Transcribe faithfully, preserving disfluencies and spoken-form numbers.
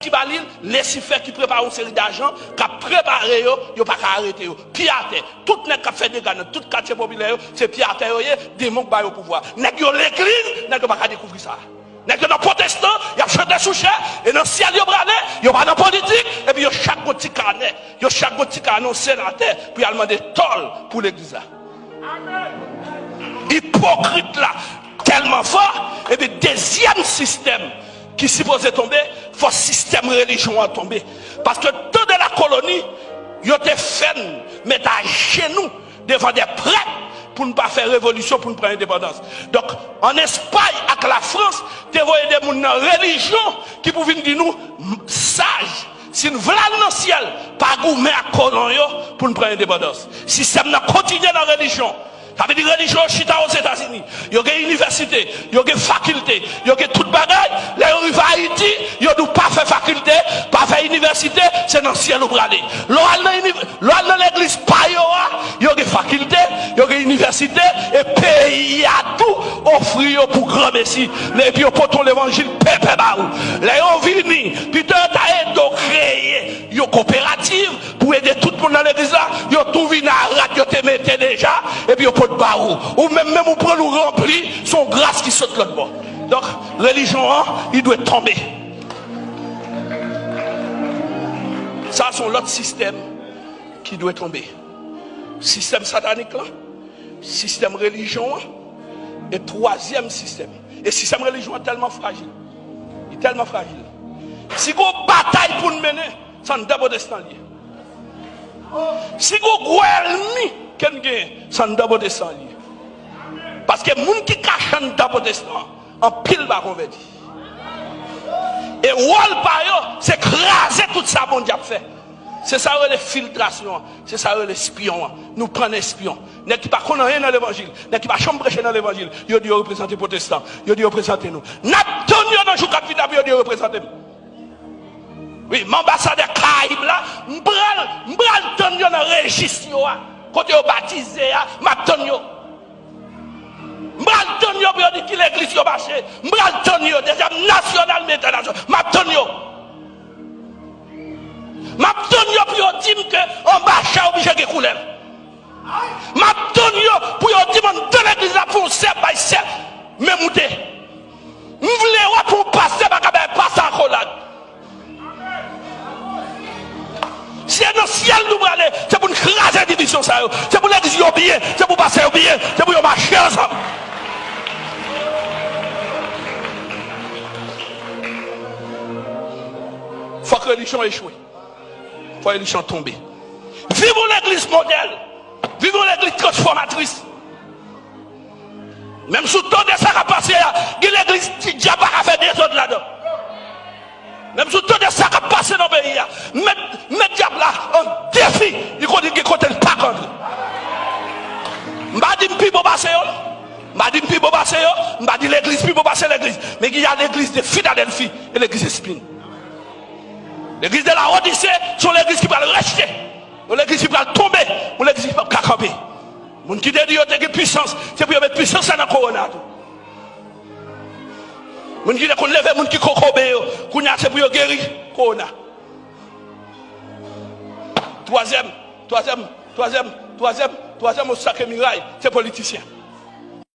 ki ba li l, Lesifè ki prepare yon seri dajan, k ap prepare yo, yo pa ka arete yo. Pye atè. Tout nèg k ap fè dega nan tout katye popilè yo, se pye atè yo ye, demon k ba yo pouvwa. Nèg yo legliz, nèg yo pa ka dekouvri sa. Nèg yo nan pwotestan, y ap chante sou chè, e nan syèl yo prale, yo pa nan politik, epi yo chak gon ti kanè, yo chak gon ti kanè yon senatè pou y al mande tòl pou legliz la. Ipokrit la tèlman fò, epi dezyèm sistèm ki sipoze tonbe, fò sistèm relijyon an tonbe. Paske tan de la koloni, yo te fè n met ajenou devan de prèt pou n pa fè revolisyon, pou n pran endepandans. Donk, ann Espay ak Lafrans te voye de moun nan relijyon ki pou vin di nou, m-, saj, si n vle al nan syèl, pa goumen ak kolon yo pou n pran endepandans. Sistèm nan kontinye nan relijyon. Sa vle di relijyon yo chita Ozetazini. Yo gen inivèsite, yo gen fakilte, yo gen tout bagay. Lè yo rive Ayiti, yo di w pa fè fakilte, pa fè inivèsite, se nan syèl ou prale. Lè w al nan iniv-, lè w al nan legliz pa yo a, yo gen fakilte, yo gen inivèsite, e peyi a tou ofri yo pou granmesi. Epi yo pote yon levanjil pèpè ba ou. Lè yo vini, pito yo ta ede w kreye yon koperativ, pou ede tout moun nan legliz la, yo tou vin a rad yo te mete deja, epi yo pot ba ou. Ou menm, menm ou pran ou ranpli, se yon gras ki sot lòt bò. Donk, relijyon an, li dwe tonbe. Sa se yon lòt sistèm ki dwe tonbe. Sistèm satanik lan, sistèm relijyon an, e twazyèm sistèm. E sistèm relijyon an tèlman frajil. Li tèlman frajil. Si gon batay pou n mennen, se anndan pwotestan l ye. Si gon gwo ènmi ke n genyen, se anndan pwotestan l ye. Paske moun ki kache anndan pwotestan, anpil pa konvèti. E wòl pa yo, se kraze tout sa Bondye ap fè. Se sa yo rele filtrasyon an, se sa yo rele espyon an. Nou pran nan espyon. Nèg ki pa konn anyen nan levanjil, nèg ki pa janm preche nan levanjil, yo di yo reprezante pwotestan, yo di yo reprezante nou. N ap tann yo nan jou k ap vini la pou yo di yo reprezante m. Wi, m anbasadè Karayib la, m pral, m pral tann yo nan rejis yo a, kote yo batize a, m ap tann yo. M pral tann yo pou yo di ki legliz yo mache, m pral tann yo, deja m nasyonal, m entènasyonal, m ap tann yo. M ap tann yo pou yo di m ke anba chè oblije gen koulè. M ap tann yo pou yo di m anndan legliz la pou yon sè bay sè men moute. M vle wè pou yon pastè pa ka bay pastè akolad. Se nan syèl nou prale, se pou n kraze divizyon sa yo. Se pou legliz yo byen, se pou pastè yo byen, se pou yo mache ansanm. Fòk relijyon echwe. Fò relijyon tonbe. Viv yon legliz modèl. Viv yon legliz transfòmatris. Menm si w tande sa k ap pase a, gen legliz ti dyab pa ka fè dezòd ladan. Menm si w tande sa k ap pase nan peyi a, met, met dyab la an defi, li konnen gen kote l pa ka antre. M pa di m pi bon pase yo, non. M pa di m pi bon pase yo, m pa di legliz pi bon pase legliz. Men gen legliz de Filadèlfi e legliz Espin. Legliz de Laodise, se yon legliz ki pral rejte. Yon legliz ki pral tonbe. Yon legliz ki p ap ka kanpe. Moun ki te di yo te gen pisans, se pou yo met pisans la nan kowona tou. Moun ki te konn leve moun ki kokobe yo, kounye a se pou yo geri kowona. Twazyèm, twazyèm, twazyèm, twazyèm, twazyèm obstak e miray, se politisyen.